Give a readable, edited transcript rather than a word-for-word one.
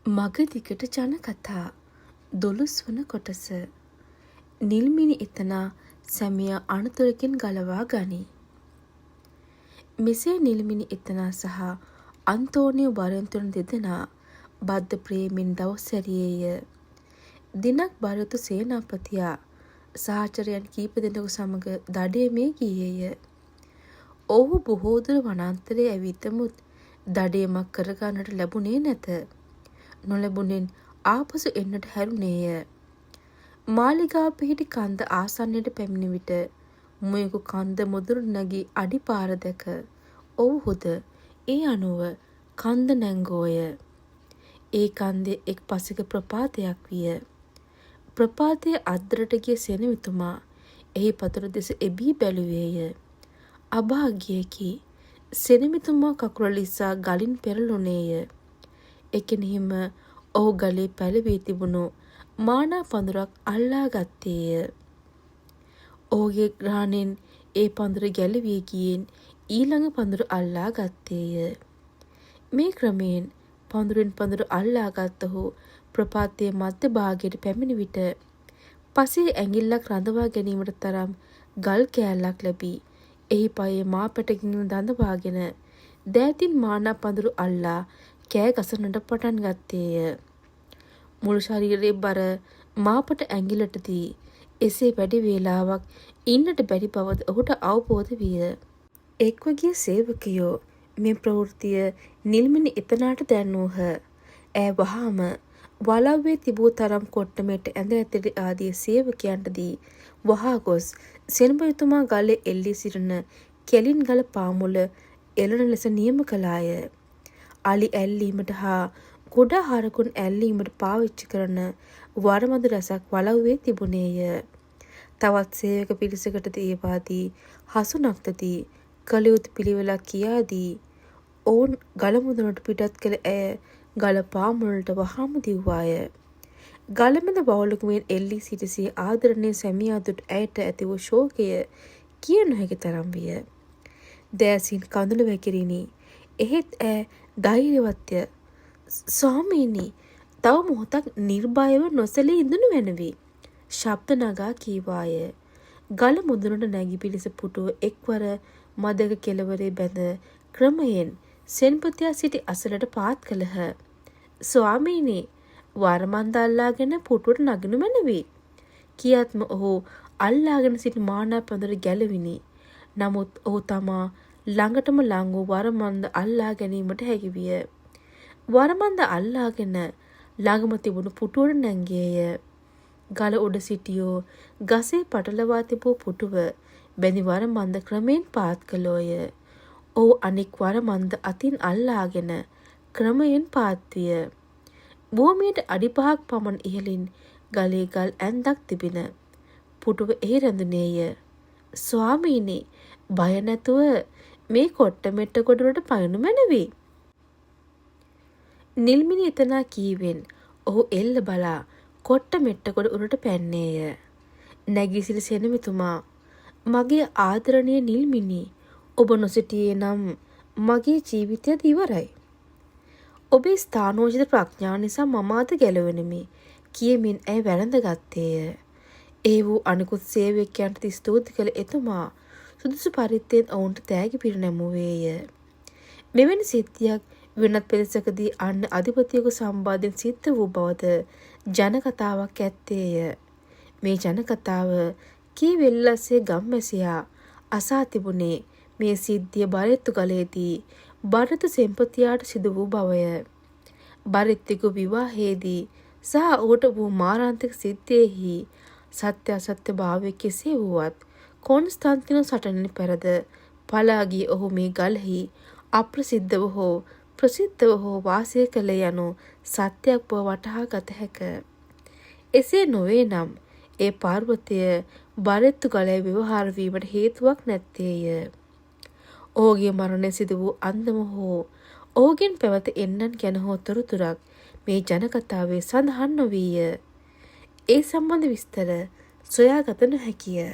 මග දිගට ජනකතා 12 වන කොටස. නිල්මිණි එතනා සැමියා අනතුරකින් ගලවා ගනී. මෙසේ නිල්මිණි එතනා සහ අන්තෝනියෝ බරෙන්තු යන දෙදෙනා බද්ධ ප්‍රේමයෙන් දවස් හැරියේය. දිනක් බරෙන්තු සේනාපතියා සහචරයන් කීප දෙනෙකු සමග දඩයමේ ගියේය. ඔවුහු බොහෝ දුර වනාන්තරයේ ඇවිත් දඩයමක් කරගන්නට ලැබුණේ නැත. නොලැබුණෙන් ආපසු එන්නට හැරුණේය. මාලිගාව පිහිටි කන්ද ආසන්නයට පැමිණි විට මුවෙකු කන්ද මුදුනට නැගී අඩි පාර දැක ඔවුහුද ඒ අනුව කන්ද නැංගෝය. ඒ කන්දේ එක් පසෙක ප්‍රපාතයක් විය. ප්‍රපාතයේ අද්දරට ගිය සෙනවිතුමා එහි පතුල දෙස එබී බැලුවේය. අභාග්‍යයකි, සෙනවිතුමා කකුල ලිස්සා ගලින් පෙරළුණේය. එකෙනෙහිම ඔහු ගලේ පැලවී තිබුණු මානා පඳුරක් අල්ලා ගත්තේය. ඔහුගේ ග්‍රහණයෙන් ඒ පඳුර ගැලවී ගියෙන් ඊළඟ පඳුර අල්ලා ගත්තේය. මේ ක්‍රමයෙන් පඳුරෙන් පඳුර අල්ලා ගත් ඔහු ප්‍රපාතයේ මධ්‍ය භාගයට පැමිණි විට පසේ ඇඟිල්ලක් රඳවා ගැනීමට තරම් ගල් කෑල්ලක් ලැබී එහි පයේ මා පැටකින් දඳවාගෙන දෑතින් මානා පඳුරු අල්ලා කෑ ගසන්නට පටන් ගත්තේය. මුළු ශරීරයේ බර මාපට ඇඟිල්ලට දී එසේ වැඩි වේලාවක් ඉන්නට බැරි බවද ඔහුට අවබෝධ විය. එක්ව ගිය සේවකයෝ මේ ප්‍රවෘත්තිය නිල්මිණි එතනාට දැන්වූහ. ඈ වහාම වලව්වේ තිබූ තරම් කොට්ටමෙට්ට ඇඳ ඇතිලි ආදිය සේවකයන්ට දී වහා ගොස් සෙනපතිතුමා ගලේ එල්ලී සිටින කෙලින් ගල පාමුල එළන ලෙස නියම කළාය. අලි ඇල්ලීමට හා කුඩා හරකුන් ඇල්ලීමට පාවිච්චි කරන වරමදු රැසක් වලව්වේ තිබුණේය. තවත් සේවක පිරිසකටද ඒවා දී හසුනක්ද දී කළ යුතු පිළිවෙලක් කියා දී ඔවුන් ගල මුදුනට පිටත් කළ ඇය ගල පාමුලට වහාම දිව්වාය. ගල මැද වවුලක මෙන් එල්ලී සිටි සිය ආදරණීය සැමියා දුටු ඇයට ඇති වූ ශෝකය කිය නොහැකි තරම් විය. දෑසින් කඳුළු වැගිරිණි. එහෙත් ඈ ධෛර්යවත්ය. ස්වාමීනි, තව මොහොතක් නිර්භයව නොසැලී ඉඳනු මැනවි. ශබ්ද නගා කීවාය. ගල මුදුනට නැගී පිරිස පුටුව එක්වර මදක කෙළවරේ බැඳ ක්‍රමයෙන් සෙන්පතියා සිටි අසලට පාත් කළහ. ස්වාමීනි, වරමන්ද අල්ලාගෙන පුටුවට නගිනු මැනවි. කියත්ම ඔහු අල්ලාගෙන සිටි මානා පඳුර ගැලවිණි. නමුත් ඔහු තමා ළඟටම ලං වූ වරමන්ද අල්ලා ගැනීමට හැකි විය. වරමන්ද අල්ලාගෙන ළඟම තිබුණු පුටුවට නැංගියේය. ගල උඩ සිටියෝ ගසේ පටලවා තිබූ පුටුව බැඳි වරමන්ද ක්‍රමයෙන් පාත් කළෝය. ඔහු අනෙක් වරමන්ද අතින් අල්ලාගෙන ක්‍රමයෙන් පාත් විය. භූමියට අඩි 5ක් පමණ ඉහළින් ගලේ ගල් ඇන්දක් තිබිණ. පුටුව එහි රැඳුනේය. ස්වාමීනි, බය නැතුව මේ කොට්ටමෙට්ට ගොඩවලට පනිනු මැනවි. නිල්මිණි එතනා කීවෙන් ඔහු එල්ල බලා කොට්ටමෙට්ට ගොඩ උඩට පැන්නේය. නැගී සිටි සෙනවිතුමා, මගේ ආදරණීය නිල්මිණි, ඔබ නොසිටියේ නම් මගේ ජීවිතයද ඉවරයි. ඔබේ ස්ථානෝචිත ප්‍රඥාව නිසා මම අද ගැලවෙනිමි කියමින් ඇය වැළඳ ගත්තේය. ඒ වූ අනිකුත් සේවකයන්ට ස්තුති කළ එතුමා සුදුසු පරිත්තෙන් ඔවුන්ට තෑගි පිරිනැමුවේය. මෙවැනි සිද්ධියක් වෙනත් පෙදෙසකදී අන්‍ය අධිපතියෙකු සම්බන්ධයෙන් සිද්ධ වූ බවද ජනකතාවක් ඇත්තේය. මේ ජනකතාව කීවෙල්ලස්සේ ගම්වැසියා අසා තිබුණේ මේ සිද්ධිය බරෙත්තු ගලේදී බරෙත්තු සෙන්පතියාට සිදු වූ බවය. බරෙත්තිකු විවාහයේදී සහ ඔහුට වූ මාරාන්තික සිද්ධියෙහි සත්‍ය අසත්‍ය භාවය කෙසේ වුවත් කොන්ස්තන්තිනෝ සටනින් පෙරද පලා ගිය ඔහු මේ ගලෙහි අප්‍රසිද්ධව හෝ ප්‍රසිද්ධව හෝ වාසය කළ යනු සත්‍යයක් බව වටහා ගත හැක. එසේ නොවේ නම් ඒ පර්වතය බරෙත්තු ගලේ ව්‍යවහාර වීමට හේතුවක් නැත්තේය. ඔහුගේ මරණය සිදු වූ අන්දම හෝ ඔහුගෙන් පැවත එන්නන් ගැන හෝ තොරතුරක් මේ ජනකතාවේ සඳහන් නොවීය. ඒ සම්බන්ධ විස්තර සොයාගත නොහැකිය.